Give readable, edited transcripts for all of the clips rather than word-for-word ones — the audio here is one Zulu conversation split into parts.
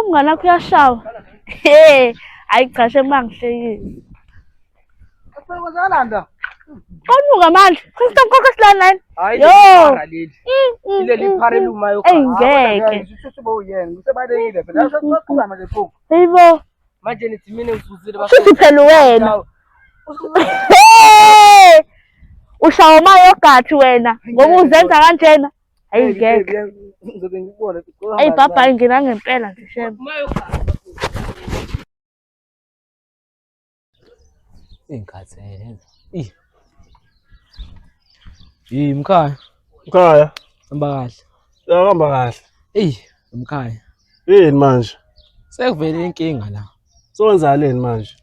Umngane wakho uyashawa. He, hayi cha shame bangihlekile. Kwenzakalani la? Konuka manje. Christo mkhokho silana lana. Hayi Yo. leli phara leli. Ileli phara elumayo. Eyi ngeke. Usube uyena, usebalekile phela. Sesiqhubeka manje pho. Hayibo. Manje nithi mina ngizuzile Shuthi phela wena. Hey! Ushawa mayogathi wena ngoba uzenza kanjena. Hayi ngeke. Ngizobe ngikubona. Eyi bhabha ngina ngempela nje shame. Ingikhathele. Ih. Yini mkhaya? Mkhaya, Hamba kahle. yahamba kahle. Eyi, mkhaya. Yini manje? Sekuvele inkinga la. Sowenzaleni manje?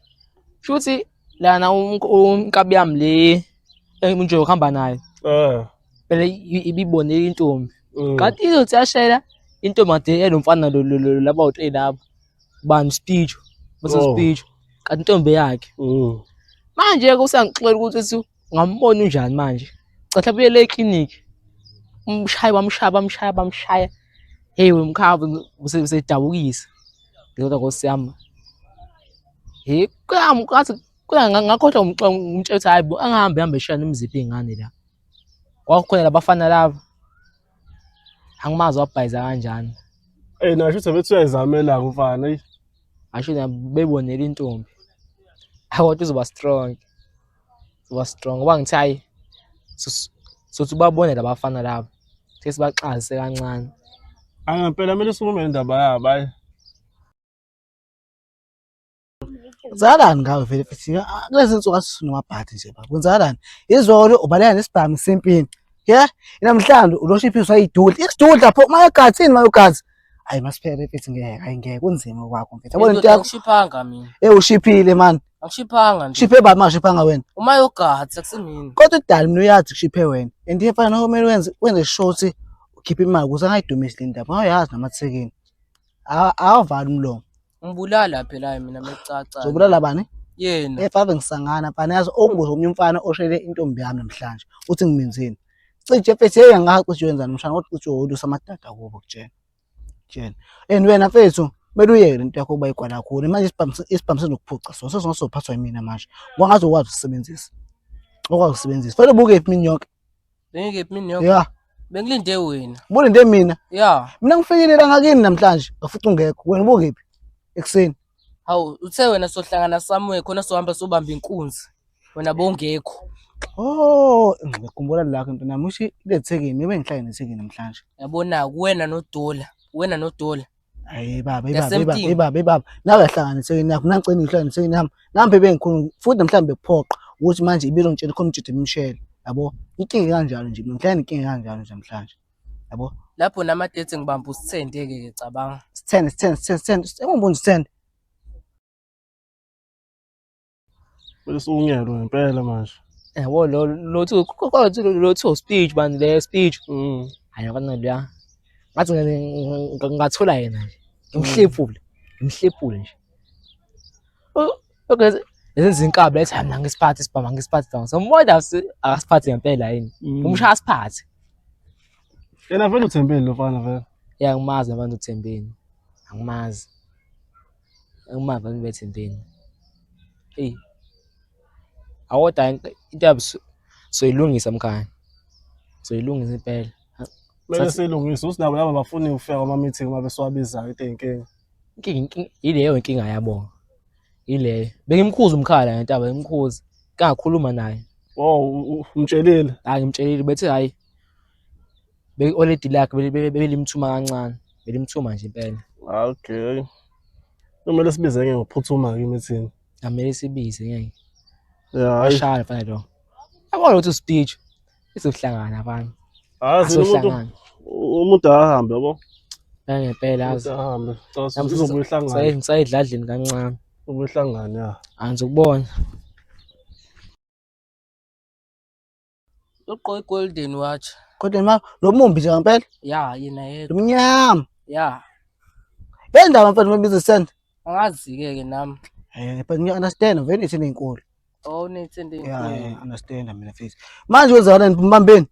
Shuthi lana unkabi yami le nje ukuhamba nayo. Eh. Phela ibibonile intombi. Kanti izothi yashela intombi kade enomfana lo lo laba u3 laba. Bani speech. Bese Oh. speech. Kanti intombi yakhe. Manje ke usangixolela ukuthi uthi ungambona unjani manje. Cha buyele eklinikhi. Umshaye bamshaya bamshaya bamshaya. Hey wemkhaba usedabukisa. Ngizodwa Nkosi yami. Hey kwami kwathi ngakhohlwa umtshela ukuthi hayi bo angahambi hambe eshaya nomziphi iy'ngane la. Kwakukhona labafana laba. Angimazi wabhayiza kanjani. Eh nasho ukuthi bethi uyayizamela umfana. Eyi. Asho na bebonela intombi. Hayi kodwa uzoba strong. Uzoba strong ngoba ngithi hayi sothi ubabone labafana laba. Sesibaxazise kancane. Hayi ngempela kumele usukume indaba yabo hayi. Kwenzakalani ngawe vele futhi kulezi nsuku asisunomabhadi nje baba. Kwenzakalani? Izolo ubaleka nesibhamu sempini. Yeah, namhlanje uloshiphiswa idudla. Isidudla pho mayogathi mayogathi. Hayi masiphele mfethu ngeke, hayi ngeke kunzima kwakho mfethu. Yabona into yakho Angishiphanga mina. eh ushiphile man. Angishiphanga nje. Shiphe bani mashiphanga wena. Uma yogathi akusimina. Kodwa udali mina uyazi kushiphe wena. And mfana kumele wenze wenze sure ukuthi ukhiphe imali ukuze angayidumisi le ndaba. Awuyazi namathekeni. Awavali umlomo. Ngibulala phela mina mecaca. Zobulala bani? Yena. Eh fave ngisangana mfana yazi ongibuza omunye umfana oshele intombi yami namhlanje uthi ngimenzeni. Cije mfethu hey angazi cije wenzani umshana kodwa cije wolusa amadada kubo kutshena. Tshena. And wena mfethu kumele uyeke lento yakho ukuba igwala kakhulu. Manje isibhamu isibhamu senokuphuca so sesingazophathwa yimina manje. Ngoba ngaze ukwazi ukusebenzisa. Ukwazi ukusebenzisa. Fanele ubuke phi mini yonke. Bengikephi mina yonke? Yeah. Bengilinde wena. Ubulinde mina. Yeah. Mina ngifikile la ngakini namhlanje ngafuthi ungekho. Wena ubukephi? Ekuseni. Hawu, uthe wena sohlangana somewhere khona sohamba sobamba inkunzi. Wena bongekho. Oh, ngikhumbula lakho into nami usho lethekeni, bengihlale nethekeni namhlanje. Yabona wena noDola, wena noDola. Hayi baba, The ibaba, same ibaba, thing. ibaba, ibaba. Nawe uyahlangana ethekeni yakho, nangicela ngihlangane ethekeni yami. Nami bengikhona futhi mhlawumbe bekuphoqa ukuthi manje ibizongitshela khona umjide imshele. Yabo? Inkinga kanjalo nje, mina ngihlangane inkinga kanjalo nje namhlanje. Yabo? Lapho namadate ngibamba usithende ke ke cabanga. Sithende, sithende, sithende, sithende. Sengibona sithende. Kumele usukunyelwe ngempela manje. Yabo lo lo thi lo thi speech bani le speech. Hayi yabona loya. Ngathi ngingathola yena nje. Ngimhlephule. Ngimhlephule nje. Okay, lezenza inkabi lethi hayi mina ngisiphathe isibhamu angisiphathi isibhamu. Sombona akasiphathi ngempela yini. Umshaya asiphathe. Yena vele uthembeni lo mfana vele. Ya ngimazi abantu uthembeni. Angimazi. Angimazi abantu bethembeni. Hey. Akodwa into yabo soyilungisa mkhaya. Soyilungisa impela. Kumele siyilungise ukuthi nabo laba bafuni ukufika kwama-meeting uma besiwabizayo into eyinkinga. Inkinga inkinga ileyo inkinga yabo. Ileyo. Bengimkhuza umkhala ngentaba bengimkhuza. Kangakhuluma naye. Wow, umtshelile. Hayi ngimtshelile bethe hayi. Be already lakhe belimthuma kancane. Belimthuma nje impela. Okay. Kumele sibize ke ngokuphuthuma ke i-meeting. Amele sibize ngeke. Yeah, hayi. Ashaya mfana lo. Yabona ukuthi speech izohlangana abantu. Azi umuntu Azohlangana. umuntu ahambe yabo. Ngempela Umuntu yazi. ahambe. Cha Nami sizobuye ihlangane. Ngisayidladleni kancane. Ubuye ihlangane ya. Angizukubona. Ugqoke golden watch. Kodwa ma lo mumbi nje ngempela, Ya, yena yedwa. lo mnyama. Ya. Le ndaba mfethu mabiza send. Angazi ke ke nami. Eh, but ngiya understand vele ithini inkulu. Oh, nethende Yeah, inkulu. yeah, understand mina mfethu. Manje wenzakalani mbambeni?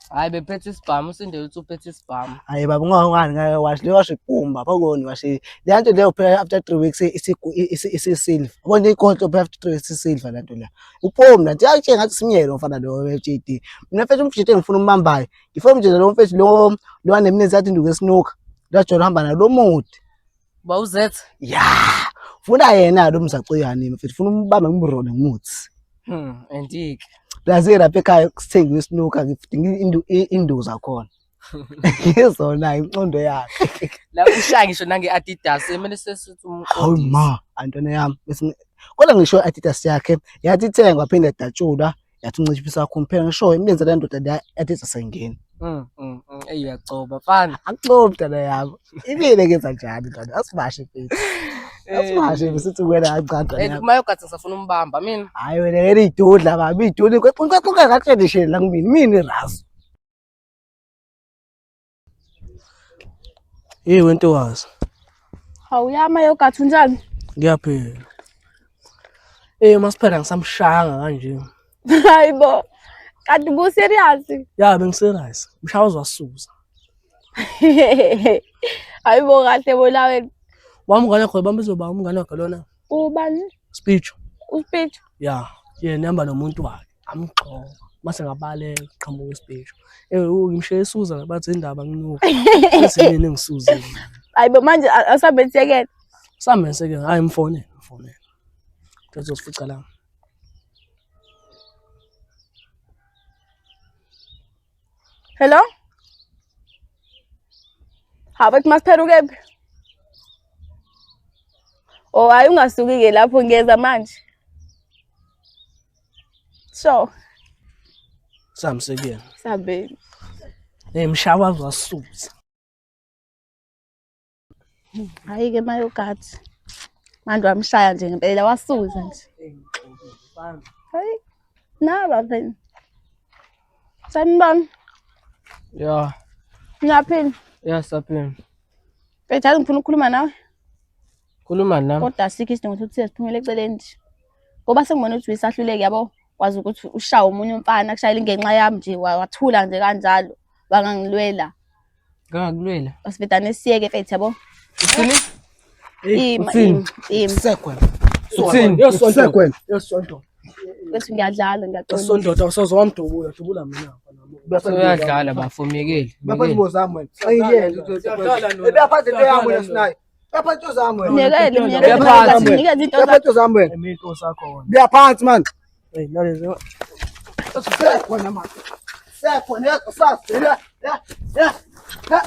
Hayi bephethe isibhamu usindele uthi uphethe isibhamu. Hayi baba ungawani ngeke washi leyo washi ibhumba phakoni washi. Le nto leyo phela after 3 weeks isi silver. Yabona igold phela after 3 weeks isi-silver le nto le. Uphomi la nto yakutshela ngathi simyeke mfana lo we-JD. Mina mfethu umjita engifuna umbambayo. Ngifuna umjita lo mfethu lo lo aneminizi athi induku esinuka. Lajolo hamba nalo mude. Ba uzethe. Ya. Funa yena lo mzaciyane mfethu funa umbambe ngimrole ngomuthi. Andike. Plus lapha ekhaya kusithengiwe isinuka ngidinga induku zakhona. Izona inqondo yakhe. La ushaya ngisho nange Adidas emele sesithi Hawu umqondisi. ma, antwana yami bese kodwa ngisho i-Adidas yakhe yathi ithengwa phinde yadatshulwa yathi unciphisa kakhulu phela ngisho imilenze le ndoda le Adidas ayingeni. Eyi uyacoba mfana. Akucobi mntana yami. Ibile kenza njani mntana asibashe mfethu. Asibashe bese wena kancane Eh yami. uma yogathi ngisafuna umbamba mina. Hayi wena yena idudla baba idudla kwexoxa kahle nje la kumina mina irasu. Hey wentokazi, Hawu yama yogathi unjani? ngiyaphila. Eh masiphela ngisamshanga kanje. Hayi bo. Kanti bu-serious? Ya bengiserious. Mshaya uzwasuza. Hayi bo kahle bona wena. Wami umngane wakho bambizo ba umngane wakho lona. Ubani? Speech. Uspeech. Ya, yena hamba nomuntu wakhe. Amgxoba. Mase ngabaleka qhamuka ispeech. Eh ngimshiye esuza bathi indaba nginuka. Bese mina engisuzile. Hayi bo manje asambe siyekele. Sambe seke hayi mfonele, mfonele. Ngizosifica la. Hello? Hawu bathi masiphela ukephi? Oh hayi ungasuki-ke lapho ngiyeza manje. Sure. Sambe sekuyena. Sambeni. Eh mshaya wazwasuza. Hhayi-ke mayogathi. Manje wamshaya nje ngempela wasuza nje. Hayi. Naba phela. Sanibona. Ya, Ngiyaphila. ya saphila. Mfethu yazi ngifuna ukukhuluma nawe. Khuluma nami. Kodwa asikho isidingo sokuthi siphumele eceleni nje. Ngoba sengibona ukuthi uyisahluleki yabo. Kwazi ukuthi ushawe omunye umfana kushayela ingenxa yami nje wathula nje kanjalo. Wangangilwela. Ngangakulwela. Asivedane siyeke mfethu yabo. Uthini? Ima Uthini? ima ima. Sekwen. Uthini? Sekwen. Yosonto. Mfethu ngiyadlala ngiyaxolisa. Sondoda usoze wamdubula, dubula mina. Uyadlala bafo myekele. Baphathi bozami wena. Xeyiyele. Ebeyaphatha into yami wena sinayo. Beyaphatha into zami wena. Myekele myekele. Uyaphatha wena. Nikeze into zakho. Beyaphatha into zami wena. Into sakho wena. Beyaphansi man. Hey nalezi Sekhona man. Sekhona yakusasa. Ya ya ya.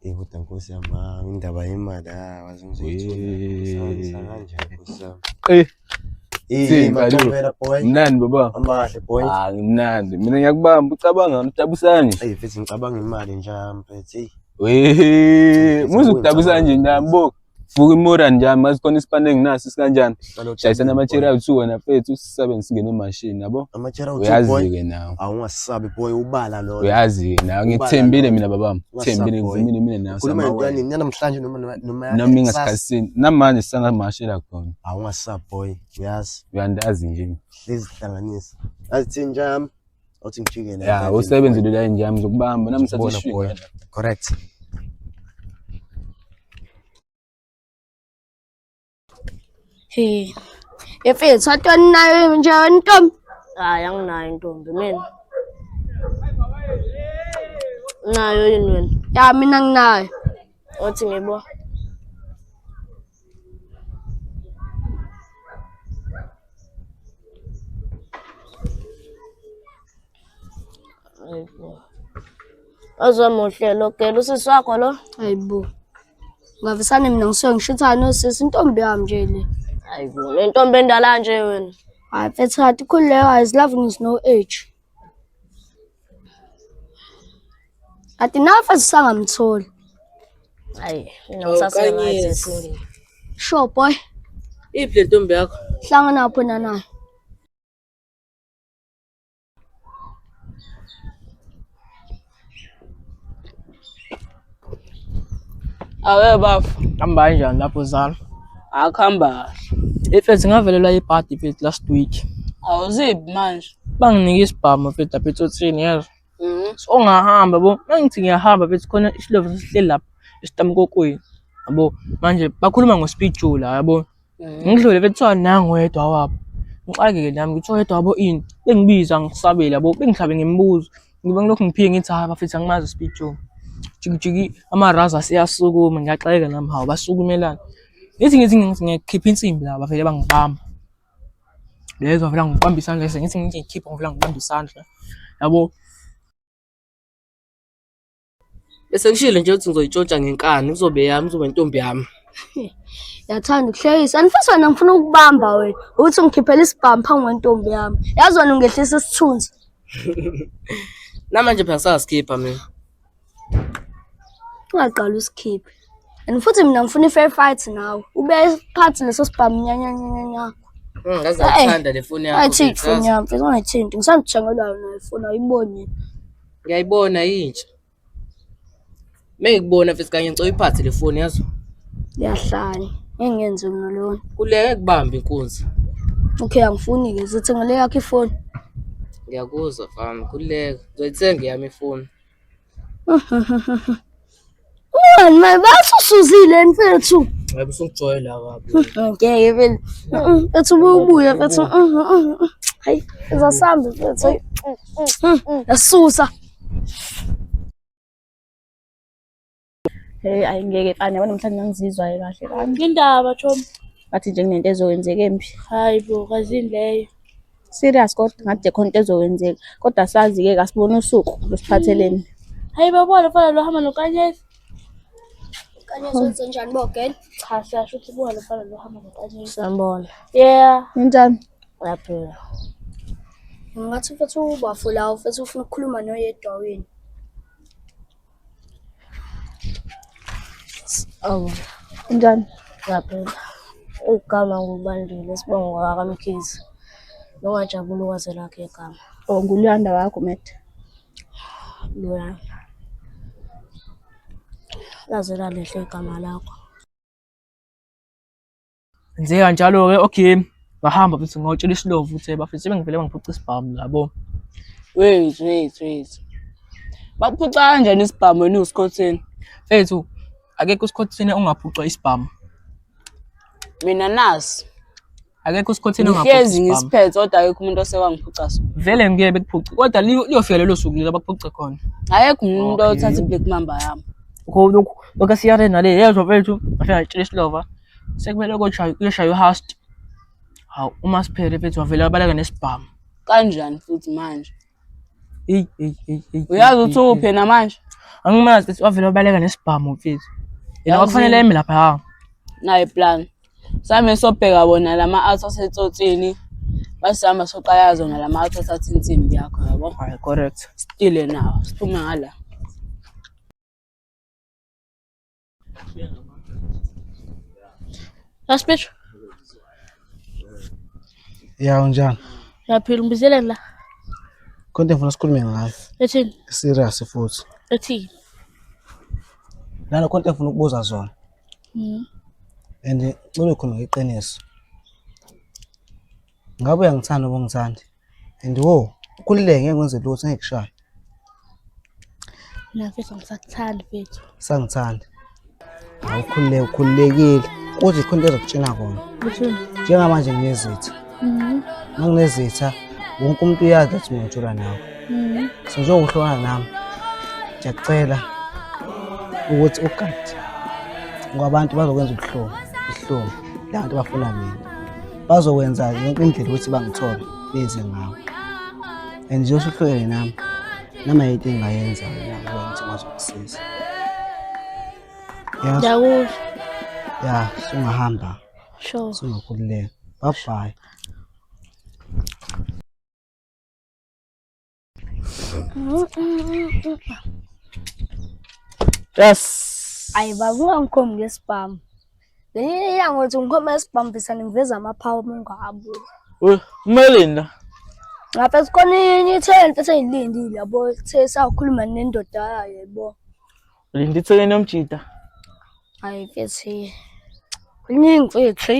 Eh kodwa nkosi yami ah, indaba yemali ah waze ngizoyithola kanjani nkosi yami. Eh, Eh Thini, macombela boy. mnandi baba. Hamba kahle boy. Ah, ngimnandi. Mina ngiyakubamba ucabanga ngidabusanye. Eyi mfethu ngicabanga imali nje mfethu. Eyi Weh, muzu Ngicabanga kudabusanje imali. nje bo. Vuka imora nje mazi khona isipane enginaso isikanjani. hlala Shayisana ujabulile, ama-cherry boy. awu-two wena mfethu sisabe singene emashini yabo. Ama-cherry awu-two boy. Uyazi-ke nawe. Awungasabi boy ubala lona. Uyazi-ke nawe Ubala ngikuthembile lona. mina babami. Ungasabi, Thembile boy. ngivumile mina nawe Khuluma samawele. ngentwana nini namhlanje noma noma Noma kusasa. ingasikhathini. Namanje sisangamashela khona. Awungasabi boy uyazi Uyandazi nje. hlezi sihlanganisa. Azi thini nje yami? Awuthi ngijike la. Ya, ebhayibhelini, usebenze boy. lo la nje ngizokubamba nami Ngizokubona, sathi boy. Correct. Hey. Mfethu atoni nayo nje intombi. Hayi anginayo intombi mina. Nayo yini wena? Ya mina nginayo. Othi ngibo. Hayibo. Azomuhle lo gela usisi wakho lo. Hayibo. Ngavisane mina ngisuke ngishithane nosisi intombi yami nje le. Hayibo, le ntombi endala nje wena. Hayi mfethu kanti khululeka is loving is no age. Kanti nawe mfethu sangamtholi. Hayi, mina ngisase-right single. Sure boy, Iphi le ntombi yakho? hlangana pho nanayo. Awe bafo, Hamba kanjani lapho zalo? akuhamba kahle. Mfethu ngavelelwa ibhadi mfethu last week. Awuziphi manje? Banginike isibhamu mfethu lapha etsotsini yezwa. So ngahamba yabo, mangithi ngiyahamba mfethu khona isilovu sesihleli lapha esitamkokweni yabo. Manje bakhuluma ngo-speed Joe la yabo. Ngidlule mfethu kuthiwa nangu oyedwa wabo. Ngixakeke nami ngithi oyedwa wabo ini? Bengibiza ngisabela yabo, bengihlabe ngemibuzo. Ngibe ngilokhu ngiphike ngithi hhayi bafethu angimazi u-speed Joe. Jiki jiki amaraza aseyasukuma ngiyaxakeka nami hawu basukumelani. Ngithi ngithi ngikhipha insimbi la bavele bangibamba. Lezo vele ngibamba isandla ngithi ngithi ngikhipha ngivela ngibamba isandla yabo. Bese ngishilo nje ukuthi ngizoyitshontsha ngenkani, kuzobe yami, kuzoba intombi yami. Yathanda ukuhlekisa. Anifisi wena ngifuna ukubamba wena. Uthi ungikhiphela isibhamu phambi kwentombi yami. Yazi wena ungehlisa isithunzi. Namanje phela ngisasikhipha mina. Ungaqali usikhiphe. And futhi mina ngifuna i-fair fight nawe. Ube phansi leso sibhamu nya nya nya nya nya. Ngaze ngathanda le foni yakho. Ungayithinti ifoni yami, mfethu ungayithinti. Ngisandithengelwa yona ifoni awuyiboni. Ngiyayibona yintsha. Mengikubona mfethu kanye ngicela uyiphathe le foni yazo. Ngiyahlanya. Ngeke ngiyenze mina leyo nto. Kuleke kubambe inkunzi. Okay, angifuni-ke. Zithengele yakho ifoni. Ngiyakuzwa mfana, khululeka. Ngizoyithenga eyami ifoni. Ungani manje basusuzile mfethu. Ngabe usungijwayela kabi. Ngeke vele. Mfethu ubuye ubuye mfethu. Hayi, uzasambe mfethu. Yasusa. Hey, ayi ngeke mfana, yabo namhlanje angizizwa kahle kabi. Indaba chomi. Ngathi nje kunento ezokwenzeka embi. Hayi bo, kazini leyo. Serious kodwa ngathi nje khona into ezokwenzeka. Kodwa sazi-ke kasibona usuku lusiphatheleni. Hayi babona mfana lo hamba noKanyezi. Kanyezi wenze njani bo girl? Cha siyasho ukuthi buka lo mfana lo hamba noKanyezi. Siyambona. Yeah. Ninjani? Uyaphila. Ngathi mfethu ubafo la mfethu ufuna ukukhuluma noyedwa wenu. Awu, Ninjani? Uyaphila. Igama ngubandile isibongo wakaMkhize. Nongajabula ukwazi lakhe igama. Oh, nguLuyanda wakho mete. Luyanda. Laze lalihle igama lakho. Ngenze kanjalo-ke okay, ngahamba futhi ngayotshela isilovu ukuthi bafethu sebengivele bangiphuca isibhamu yabo. Wait, wait, wait. Bakuphuca kanjani isibhamu wena usikhotheni? Mfethu, akekho usikhotheni ongaphucwa isibhamu. Mina nasi. Akekho usikhotheni ongaphucwa Ngihlezi isibhamu. ngisiphethe kodwa akekho umuntu osewangiphuca sona. Vele ngeke bekuphuce kodwa liyofika lelo suku lelo abakuphuce khona. Akekho umuntu Okay. othatha i-black mamba yami. Lokho lokhu lokhu siyare nale yezwa mfethu, ngafika ngatshela isilova. Sekumele koshaya kuyoshaywa uhasti. Hawu uma siphele mfethu wavele wabaleka nesibhamu. Kanjani futhi manje? Eyi eyi eyi eyi. Uyazi ukuthi uphi yena manje? Angimazi mfethu wavele wabaleka nesibhamu mfethu. Yena Yazi kwakufanele eme lapha. Nayi plan. Same sobheka bona lama out asetsotsini. Basihamba soqala zona lama out athatha insimbi yakho yabo. Hayi correct. Sitile nawo. Siphume ngala. Asiphethu, Ya unjani? ngiyaphila ngibizeleni la. Khona into engifuna sikhulume ngayo. Ethini? Serious futhi. Ethini? Lana khona into engifuna ukubuza zona. And ngicela ukhulume ngeqiniso. Ngabe uyangithanda noma ungithandi? And wo, ukhululeke ngeke ngenze lutho ngeke kushaye. Mina mfethu ngisakuthanda mfethu. Sangithanda. Awukhululeke ukhululekile. Kodwa ikhona into ezokutshena kona. Uthini? Njengamanje nginezitha. Uma nginezitha wonke umuntu uyazi ukuthi mina ngijula nawe. So njengoba uhlukana nami ngiyakucela ukuthi ugade ngoba abantu bazokwenza ubuhlungu, ubuhlungu. La bantu bafuna mina. Bazokwenza yonke indlela ukuthi bangithole beze ngawe. And nje usuhlukene nami noma yinto engingayenza mina kuwena ukuthi ngikwazi ukukusiza. Yazi? Ngiyakuzwa. Ya, sungahamba. Sure. Sungakhululeka. Bye bye. Yes. Ayi baba ungangikhombi ngesibhamu. Ngelinye ilanga uthi ngikhomba ngesibhamu bese ngiveza amaphawu uma ungawabuki. We, umeleni la? Ngapha sikhona enye ithele mfethu engilindile yabo ithe sakhuluma nendoda yayo yabo. Ulinda itheleni yomjida. Hayi mfethu. Kuningi mfethu.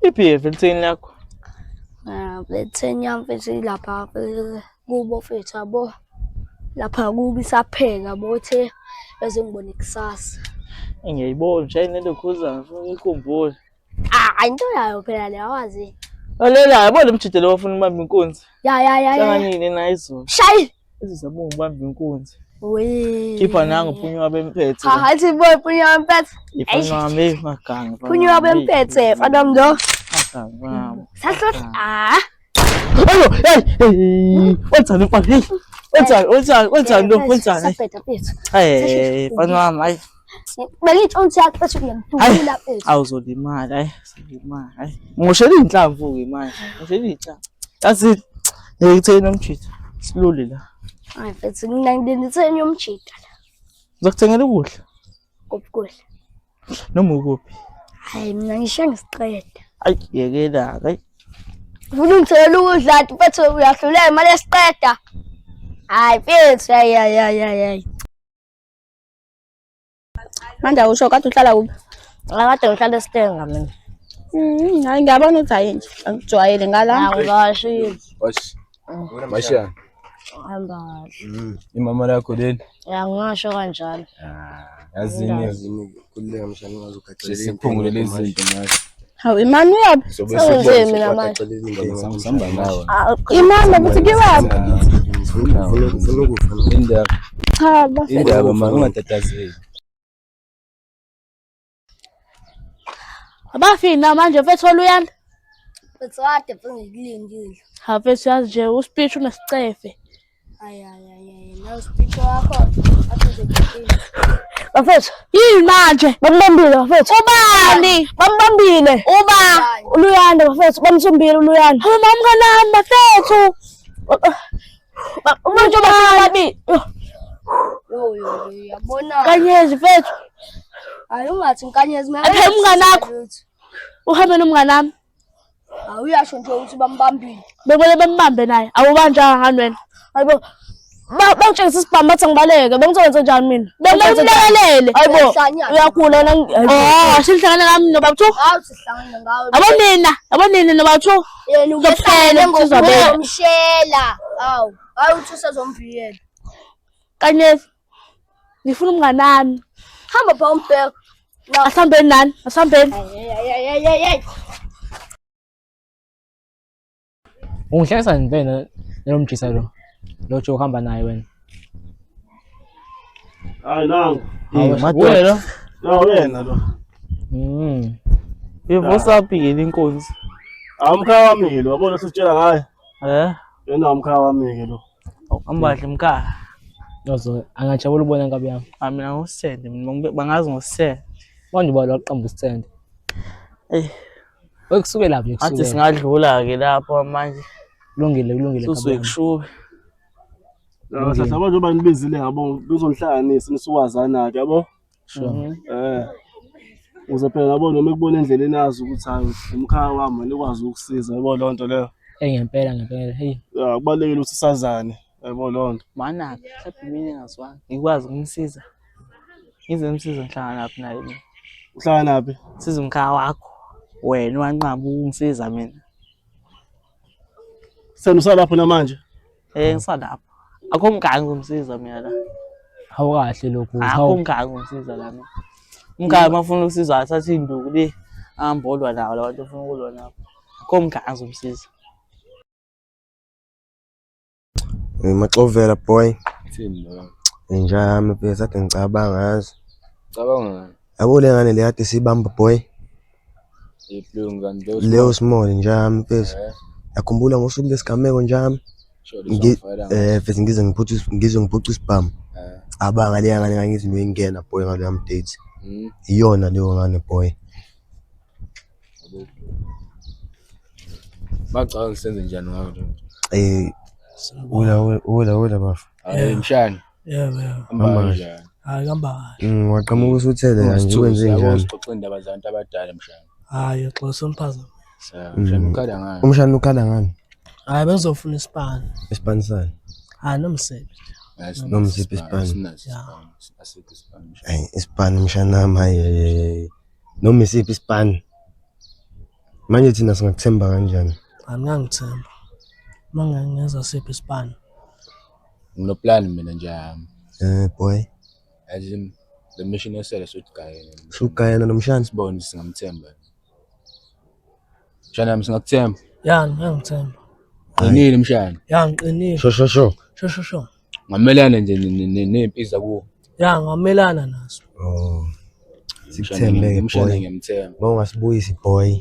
Iphi vele ithekeni lakho? Ah, Le 10 yami mfethu ilapha kubo mfethu yabo. Lapha kubo isapheka yabo ithe bese ngibone kusasa. Ngiyayibona nje nelokhuza ngifuna ukuyikhumbula. Ah, into yayo phela le awazi. Lalela yabo lo mjide lo ofuna ukubamba inkunzi. Ya ya ya. Hlanganile naye izolo. Shayi. Izizama ukubamba inkunzi. We. Khipha nangu phunywa bemphethe. Ha hathi boy phunywa bemphethe. Ifana wami maganga. Phunywa bemphethe fana mndo. Maganga wami. Sahlohla. Ah. Ayo, hey, hey. Wenzani mfana? Hey. Wenzani? Wenzani? Wenzani lo? Wenzani? Sabheda mfethu. Hey, mfana wami, hayi. Bengithi uthi yakho uyangidubula mfethu. Awuzolimala, hayi, uzolimala, hayi. Ngoshela inhlamvu ke manje. Ngoshela inhlamvu. Yazi ngikutheni umjita. Silule la. Hayi mfethu mina ngilinditheni yomjita la. Ngizokuthengela ukudla. Kuphi kudla? Noma ukuphi? Hayi mina ngisho ngisiqeda. Ayi yekela ke. Ufuna ungithengela ukudla kanti mfethu uyahluleka imali esiqeda. Hayi mfethu hayi hayi hayi hayi. Manje awusho kade uhlala kuphi? Akade ngihlala esitenga mina. Hayi ngiyabona ukuthi hayi nje angijwayele ngala. Angikashile. Wash. Mashana. Hamba kahle. Imama lakho leli. Ya ngingasho kanjalo. Ah, yazini. Yazini khululeka mshana ungazugaxelela Sesiphungule lezi zinto manje. Hawu imani uyaphi? Sobe Sengize mina manje. Sihamba nawe. Imani ukuthi kiwaphi? Ufuna ukufa. Indaba. Cha bafethu. Indaba mama ungatatazeli. Abafini manje mfethu oluyana. Mfethu kade mfethu ngikulindile. Ha mfethu yazi nje uspeech unesicefe. Hayi hayi hayi nawe speech wakho athi nje Bafethu Yini manje? bambambile bafethu. Ubani? Bambambile. Uba? Uluyanda bafethu bamsumbile uluyanda. Uma mnganami bafethu. Umuntu babi. Yo yo yabona. Kanyezi mfethu. Hayi ungathi nkanyezi mina. Aphe umnganakho. Uhambe nomnganami. Hayi uyasho nje ukuthi bambambile. Bekumele bembambe naye. Awubanjanga ngani wena? Hayibo. Bangitshengisa isibhamu bathi ngibaleke. Bengizokwenza njani mina? Bekumele umlekelele. Hayibo. Uyakhula wena. Oh, sihlangana nami noBaba Hawu sihlangana ngawe. Yabo nina, yabo nina noBaba Yena Kuphela sizobeka. ngomshela. Hawu. Hayi uthi usezomvikela. Kanyezi. Ngifuna umnganami. Hamba pha umbheka. Asihambeni nani? Asihambeni. Hey hey hey hey. Ungihlekisa nje wena nalomjisa lo. Lo Joe uhamba naye wena. Hayi nangu. Hawu madoda. lo. Na wena lo. Ivusa phi ke inkunzi? Amkhaya wami ke lo, yabona sitshela ngaye. Eh? Yena umkhaya wami ke lo. Ambahle mkhaya. Yozo angajabula ubona nkabi yami. Ah mina ngusende, mina bangazi ngusende. Manje uba lwaqamba usende. Eh. Wekusukela phi Athi singadlula ke lapho manje. Kulungile kulungile. Susuke kushube. Sasa manje uba nibizile yabo kuzonihlanganisa nisukwazana ke yabo. Sure. Eh. Uze phela yabo noma ekubona endleleni azi ukuthi hayi umkhaya wami nikwazi ukusiza yabo lonto leyo. Eh ngempela ngempela. Hey. Ya kubalekile ukuthi sazane yabo lonto. Mana mhlawumbe mina engazwanga ngikwazi ukumsiza. Ngize ngimsize ngihlangana naphi naye mina. Uhlangana naphi? Siza umkhaya wakho. Wena wanqaba ukungisiza mina. Sena usalapho namanje? Eh ngisalapho. Akho mkhaya ngizomsiza mina la. Hawu kahle lokhu. Akho mkhaya ngizomsiza la mina. Umkhaya mafuna ukusizwa athathe induku le ahambe olwa nawo labantu ofuna ukulwa nabo. Akho mkhaya ngizomsiza. Maxovela boy. Thini lo? Inja yami mfethu kade ngicabanga yazi. Cabanga ngani? Yabo le ngane le kade siyibamba boy. Ibuhlungu kanti leyo Leyo small inja yami mfethu. Eh. Yakhumbula ngosuku lesigameko nja yami. Sure, leso Mfethu ngize ngiphuce ngize ngiphuce isibhamu. Eh. Abanga leya ngane ngangithi ngiyingena boy ngaloya date. Iyona leyo ngane boy. Bacabanga senze njani ngayo le nto? Eh ula ula ula bafu. Hayi mshana. Yebo yebo. Hamba Hamba kanjani? Hayi kuhamba kahle. Waqhamuka usuthele kanje kwenze Yabo njani? sixoxe indaba zabantu abadala mshana. Hayi xolisa umphazamo. Ya, Mshana ukhala ngani? Umshana ukhala ngani? Hayi bengizofuna isipani. Isipani sani? Hayi nomsebe. Noma isiphi isipani? Sinaso isipani. Asikho isipani. mshana. Hayi isipani mshana wami hayi hayi, hayi. Noma isiphi isipani? Manje thina singakuthemba kanjani? Aningangithemba. Uma ngingeza siphi isipani? Nginoplan mina nje yami. Eh boy. Yazi le mission esele sodugayela. Sugayela nomshana. Sibone singamthemba. Mshana wami singakuthemba. Ya ngiyangithemba. Qinile mshana. Ya ngiqinile. Sho sho sho. Sho sho sho. Ngamelana nje ney'mpi zakuwo. Ya ngamelana nazo. Oh. Sikuthembe Mshana boy. ngiyamthemba. Uma ungasibuyisi boy.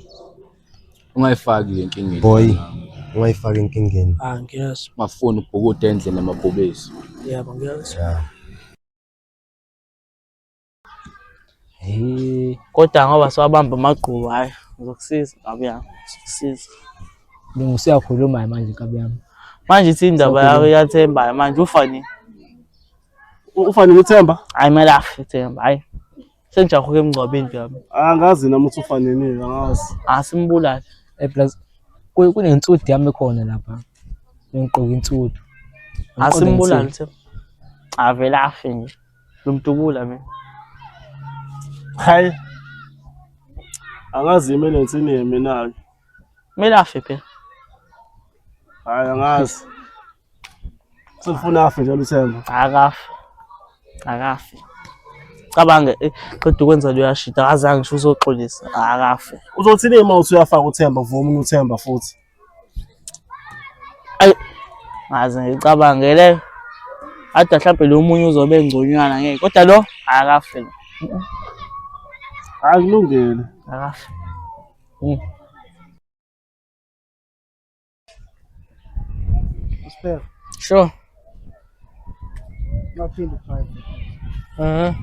Ungayifaki le nkingeni. Boy. Ungayifaki enkingeni. Ah ngiyezwa. Ungafuni ukubhukuda endlini namabhubesi. Yebo ngiyezwa. Yeah. Hey, kodwa ngoba siwabamba amagqubu hhayi ngizokusiza nkabi yami, ngizokusiza. Lungu usuyakhuluma manje nkabi yami. Manje ithi indaba yakho iyathemba manje ufa nini? Ufa nini uThemba? Hhayi kumele afe Themba, hhayi. Sengijahuke emngcwabeni nje yami. Angazi nami ukuthi ufa nini, angazi. Asimbulale. Eh plus kunensudu yami ekhona lapha. Ngigqoka insudu. Asimbulale Themba. Avele afe nje. Ngimdubula mina. Hayi. Angazi imele ngithini mina-ke. Kumele afe phela. Hayi angazi. Sefuna afe njalo uThemba. Akafe. Akafe. Cabange qeda ukwenza leyo shit akazange ngisho uzoxolisa. Akafe. Uzothini uma uthi uyafaka uThemba vuma uThemba futhi. Ayi ngaze ngicabange le. Ade mhlawumbe lo munye uzobe engconywana ngeke kodwa lo akafe lo. Hayi kulungile. Akafe. Spare. Sure. Ngaphinde drive. Mhm.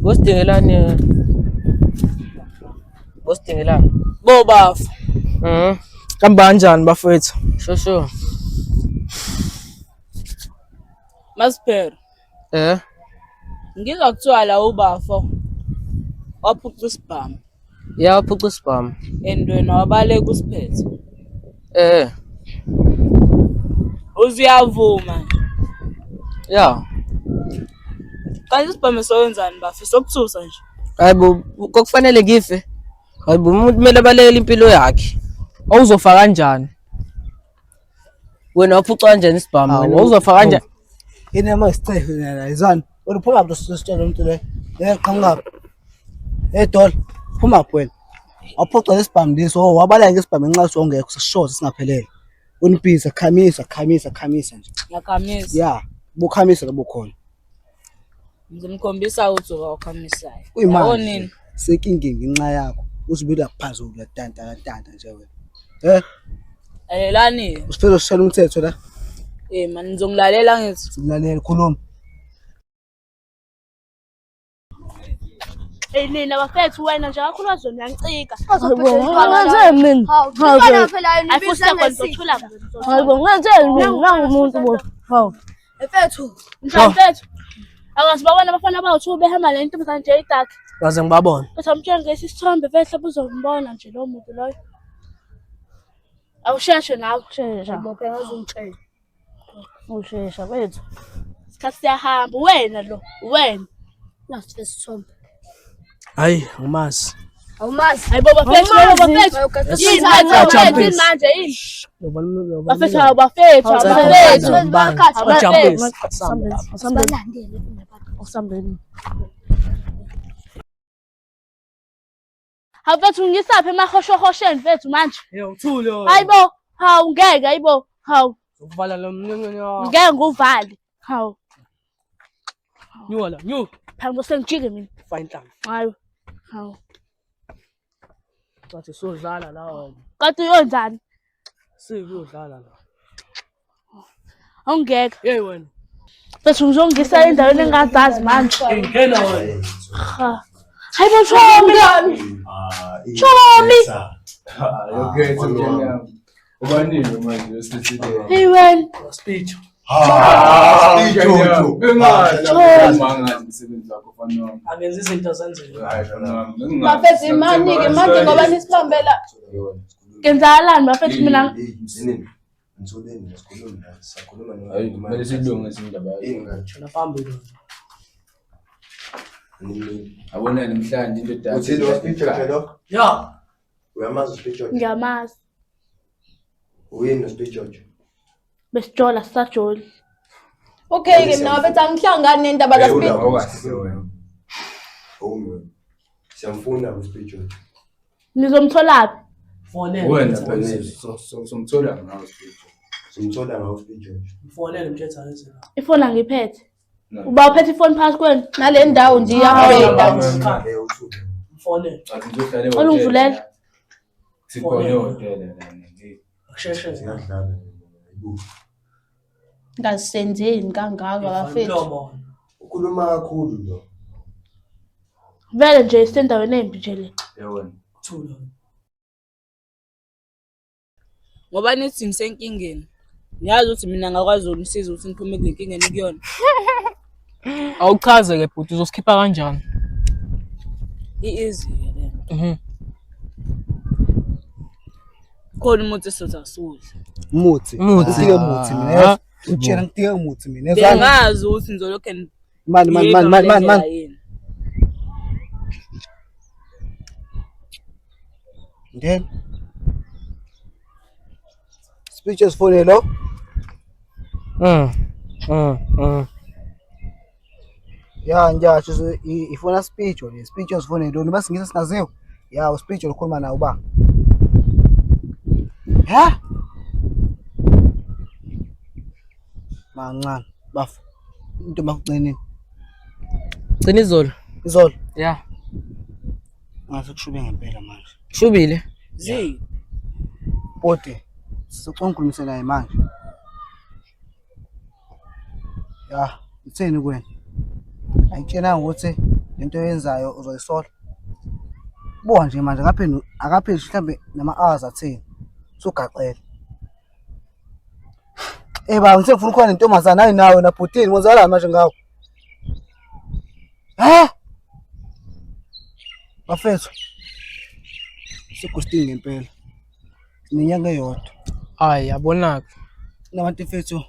Bosidingelani? Bosidingelani? Bo bafo. Mhm. Kamba kanjani bafowethu? Sure sure. Masiphero. Eh. Ngizwa kuthiwa la ubafo waphuca isibhamu. Ya waphuca isibhamu. And wena wabaleka usiphethe. Eh. Uzuyavuma nje. Ya. Kanti isibhamu soyenzani bafo? Sokuthusa nje. Hayibo kwakufanele ngife. Hayibo umuntu kumele abalekele impilo yakhe. Awuzofa kanjani? Wena waphuca kanjani isibhamu? Hawu, Wena wawuzofa kanjani? Inema isicefe la izani. Wena uphuma phi sisitshela umuntu le? Eh qhamuka. Eh dola. Phuma phi wena? Waphuca lesibhamu leso, oh wabaleka ngesibhamu ngenxa songekho sishoza singaphelele. Unibhiza khamisa khamisa khamisa nje. Ngiyakhamisa. Yeah, bukhamisa lobo khona. Ngizomkhombisa ukuthi ukhamisayo. Yabo Kuyimanje. nini? Senkingeni ngenxa yakho. Uzibila phezulu latanta latanta nje wena. Eh, Lalelani. usifela usishela umthetho la. Eh man nizongilalela ngithi. Sikulalela khuluma. Hey nina bafethu wena nje kakhulukazi wena uyangicika. Ngenzeni mina? Hawu phela yona ngizothula. Hayibo ngenzeni mina? Nangumuntu bo. Hawu. Mfethu, mfethu. Akasibabona abafana bawu-two behamba le ntombazane nje idakhi. Ngaze ngibabone. Bese amtshela ngesi isithombe vele uzombona nje lowo muntu loyo. Awusheshe nawe. Shesha. Bophe ngazongitshela. Ushesha wethu. Isikhathi siyahamba wena lo, wena. Nasi isithombe. Hayi, angimazi. Awumazi. Hayibo bafethu, yebo bafethu. Yini manje, yini manje yini? Bafethu hawu bafethu, bafethu. Ajampisi. Sibalandele Awusambeni. Hawu mfethu ngisaphi emahoshohosheni mfethu manje. Hey, uthule wena. Hayibo, hawu ngeke hayibo, hawu Uvala lo mnyango. ngeke nguvale. Hawu, Nyuka la, nyuka. phela ngosengijike mina. Fine inhlamvu. Hayi. Hawu. Cathi sodlala la wena. Kanti uyonzani? Sikuyodlala la. Awungeke. Hey wena. Mfethu ngizongisa endaweni engazazi manje. Ngena wena. Ha. Hayibo Chomi. Chomi. Yokhethe mshana. Ubanini manje osisile? Hey wena. Speech. Akenza izinto zenzeke. Bafethu imani-ke manje ngoba nisibambela. Kenzakalani bafethu mina? Kumele siyilungise indaba yakho. Shona phambili. Yabona namhlanje indoda Uthini waspeech nje lo? Ya. Uyamazi uspeech George? Ngiyamazi. Uyini uspeech George? Besijola sisajoli. Okay ke mina bafethu angihlangani nendaba Hey, kaSpeed. awukahle wena. Awumi. Siyamfuna uSpeed George. Nizomtholaphi? Fonele. Wena phela somthola ngawo Speed. Simthola ngawo Speed George. Mfonele mthetho angeze la. Ifoni angiphethe. Uba uphethe ifoni phakathi kwenu? Nale ndawo nje iyabheda nje. Eh uthule. Mfonele. Athi ngizohlala Cela ungivulele. Sikhona ehhotela lana. Akusheshe. Siyadlala. Hayibo. Ngasenzeni kangaka bafethu. Mlomo. Ukhuluma kakhulu lo. Vele nje isendaweni embi nje le. Yewena. Thula. Ngoba nithi ngisenkingeni. Ngiyazi ukuthi mina ngakwazi ukunisiza ukuthi niphume kule nkinga enikuyona. Awuchaze ke bhuti uzosikhipha kanjani? I-easy ke le nto. Mhm. Khona umuthi esizothi asiwudle. Umuthi. Umuthi. Ngitike umuthi mina. Ah. Ngitshela ngitike umuthi mina. Yezwani? Bengazi ukuthi nizolokhu ni- Mani mani mani mani mani mani. yini. Then speeches phone lo. Ya ngiyasho so ifona speech le speech osifone lo noma singisa singaziwa. Ya uspeech lokhuluma nawo ba. Ha? Mancane bafo. Into makugcineni. Gcina izolo. Izolo. Yeah. Ngathi kushube ngempela manje. Shubile. Zi. Bode. Sicela ngikhulumise naye manje. Ya, itheni kuwena? Ayitshenanga ukuthi lento oyenzayo uzoyisola. Buka nje manje akapheli akapheli mhlambe nama hours atheni. Usugaxele. Eh baba ngithe ngifuna ukukhona nentombazana hayi nawe na bhutini kwenzakalani manje ngawe? Ha? Bafethu. Segostini ngempela. Sinenyanga eyodwa. Hayi yabona-ke. Kunabantu mfethu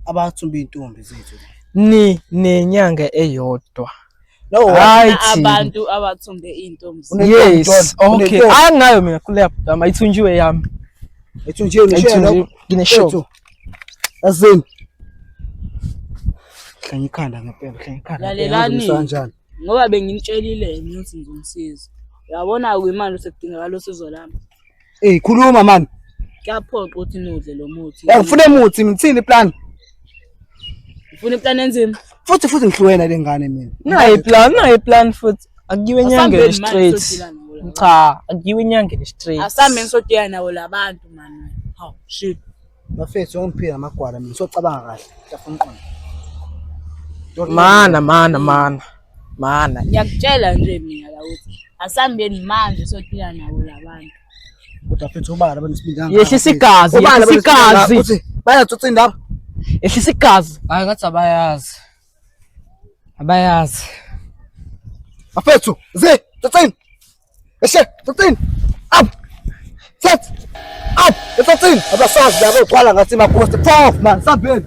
abathumba iy'ntombi zethu. Ni nenyanga eyodwa. No, Hayi thina. Abantu abathumbe iy'ntombi. Unentombi, Yes, John, okay. unentombi. Anginayo mina kule yami, ayithunjiwe yami. Ayithunjiwe nishiye Ayithunjiwe, lokho. ngine-show. Mfethu, Yazini. Hlanya ikhanda ngempela, hlanya ikhanda. ngempela, Lalelani. ngizomisa kanjani. Ngoba benginitshelile mina ukuthi ngizomsiza. Uyabona-ke imali sekudingakala usizo lami. Eh, khuluma man. Kuyaphoqa ukuthi niwudle lo muthi. Ya ngifuna umuthi mina ithini plan? Ufuna iplan enzima? Futhi futhi ngihlukene le ngane mina. Nayi plan, nayi plan futhi. Akuyiwe enyangeni Asambeni manje straight. sodila nabo laba. Cha, akuyiwe enyangeni straight. Asambeni sodila nabo labantu mani. Hawu shit. Bafethu ngiphila namagwala mina socabanga kahle. Ngiyafuna uqonda. Mana mana mana. Mana. Ngiyakutshela nje mina la ukuthi asambeni manje sodila nabo labantu. Kodwa mfethu ubala abanesibindi kangaka. Yehlisa igazi, Ubala yehlisa abanesibindi kangaka, igazi. uthi bayatsotsa indaba. Yehlisa igazi. Hayi ngathi abayazi. Abayazi. Bafethu, ze, tsotsini. Eshe, tsotsini. Up. Set. Up. Tsotsini. Abasazi labo ogcwala ngathi makhosi. Phof man, sambeni.